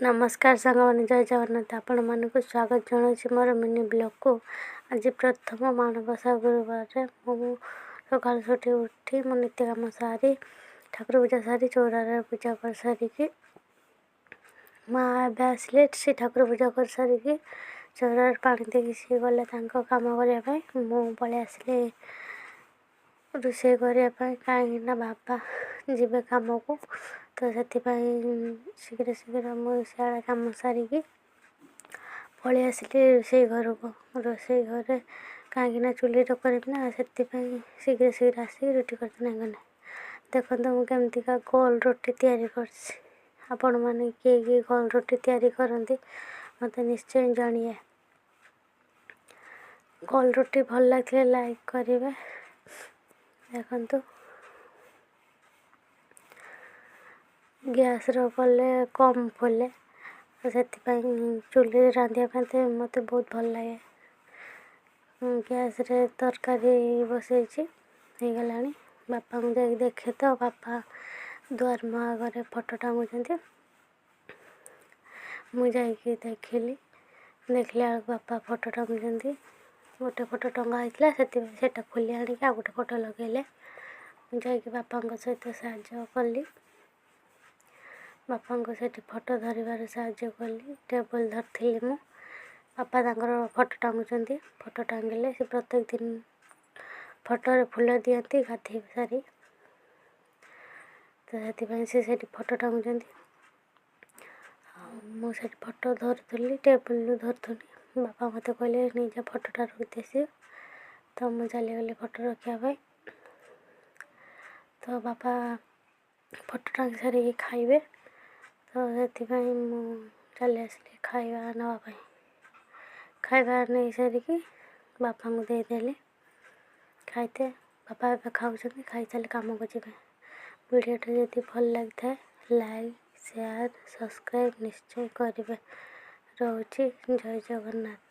ନମସ୍କାର ସାଙ୍ଗମାନେ, ଜୟ ଜଗନ୍ନାଥ। ଆପଣମାନଙ୍କୁ ସ୍ୱାଗତ ଜଣାଉଛି ମୋର ମିନି ବ୍ଲଗ୍କୁ। ଆଜି ପ୍ରଥମ ମାଣବସା ଗୁରୁବାରରେ ମୁଁ ସକାଳୁ ସେଠି ଉଠି ମୋ ନିତ୍ୟ କାମ ସାରି, ଠାକୁର ପୂଜା ସାରି, ଚଉରାରେ ପୂଜା କରିସାରିକି ମା ଏବେ ଆସିଲେ। ସେ ଠାକୁର ପୂଜା କରିସାରିକି ଚଉରାରେ ପାଣି ଦେଇକି ସିଏ ଗଲେ ତାଙ୍କ କାମ କରିବା ପାଇଁ। ମୁଁ ପଳେଇ ଆସିଲି ରୋଷେଇ କରିବା ପାଇଁ, କାହିଁକିନା ବାପା ଯିବେ କାମକୁ। ତ ସେଥିପାଇଁ ଶୀଘ୍ର ଶୀଘ୍ର ମୁଁ ସିଆଡ଼େ କାମ ସାରିକି ପଳେଇ ଆସିଲି ରୋଷେଇ ଘରକୁ। ରୋଷେଇ ଘରେ କାହିଁକିନା ଚୁଲିରେ କରିବି ନା, ସେଥିପାଇଁ ଶୀଘ୍ର ଶୀଘ୍ର ଆସିକି ରୁଟି କରିଦେଲି। ଦେଖନ୍ତୁ ମୁଁ କେମିତିକା ଗୋଲ ରୁଟି ତିଆରି କରିଛି। ଆପଣମାନେ କିଏ କିଏ ଗୋଲ ରୁଟି ତିଆରି କରନ୍ତି, ମୋତେ ନିଶ୍ଚୟ ଜଣାଇବେ। ଗୋଲ ରୁଟି ଭଲ ଲାଗିଥିଲେ ଲାଇକ୍ କରିବେ। ଦେଖନ୍ତୁ, ଗ୍ୟାସ୍ର କଲେ କମ୍ ଫୁଲେ, ସେଥିପାଇଁ ଚୁଲିରେ ରାନ୍ଧିବା ପାଇଁ ମୋତେ ବହୁତ ଭଲ ଲାଗେ। ଗ୍ୟାସ୍ରେ ତରକାରୀ ବସେଇଛି, ହେଇଗଲାଣି। ବାପାଙ୍କୁ ଯାଇକି ଦେଖେ ତ ବାପା ଦୁଆର ମୁହଁ ଆଗରେ ଫଟୋ ଟାଙ୍ଗୁଛନ୍ତି। ମୁଁ ଯାଇକି ଦେଖିଲି, ଦେଖିଲା ବେଳକୁ ବାପା ଫଟୋ ଟାଙ୍ଗୁଛନ୍ତି। ଗୋଟେ ଫଟୋ ଟଙ୍ଗା ହେଇଥିଲା, ସେଥିପାଇଁ ସେଇଟା ଖୋଲି ଆଣିକି ଆଉ ଗୋଟେ ଫଟୋ ଲଗେଇଲେ। ମୁଁ ଯାଇକି ବାପାଙ୍କ ସହିତ ସାହାଯ୍ୟ କଲି। ବାପାଙ୍କୁ ସେଠି ଫଟୋ ଧରିବାରେ ସାହାଯ୍ୟ କଲି। ଟେବୁଲ୍ ଧରିଥିଲି ମୁଁ। ବାପା ତାଙ୍କର ଫଟୋ ଟାଙ୍ଗୁଛନ୍ତି। ଫଟୋ ଟାଙ୍ଗିଲେ, ସେ ପ୍ରତ୍ୟେକ ଦିନ ଫଟୋରେ ଫୁଲ ଦିଅନ୍ତି ଗାଧୋଇ ସାରି, ତ ସେଥିପାଇଁ ସେ ସେଠି ଫଟୋ ଟାଙ୍ଗୁଛନ୍ତି। ଆଉ ମୁଁ ସେଠି ଫଟୋ ଧରୁଥିଲି, ଟେବୁଲ୍ରୁ ଧରୁଥିଲି। ବାପା ମୋତେ କହିଲେ, ନେଇଯା ଫଟୋଟା ରଖିଦେ ଆସିବ। ତ ମୁଁ ଚାଲିଗଲି ଫଟୋ ରଖିବା ପାଇଁ। ତ ବାପା ଫଟୋ ଟାଙ୍ଗି ସାରିକି ଖାଇବେ, ତ ସେଥିପାଇଁ ମୁଁ ଚାଲି ଆସିଲି ଖାଇବା ନେବା ପାଇଁ। ଖାଇବା ନେଇସାରିକି ବାପାଙ୍କୁ ଦେଇଦେଲି ଖାଇତେ। ବାପା ଏବେ ଖାଉଛନ୍ତି, ଖାଇସାରିଲେ କାମକୁ ଯିବେ। ଭିଡ଼ିଓଟା ଯଦି ଭଲ ଲାଗିଥାଏ, ଲାଇକ୍, ସେୟାର, ସବସ୍କ୍ରାଇବ୍ ନିଶ୍ଚୟ କରିବେ। ରହୁଛି, ଜୟ ଜଗନ୍ନାଥ।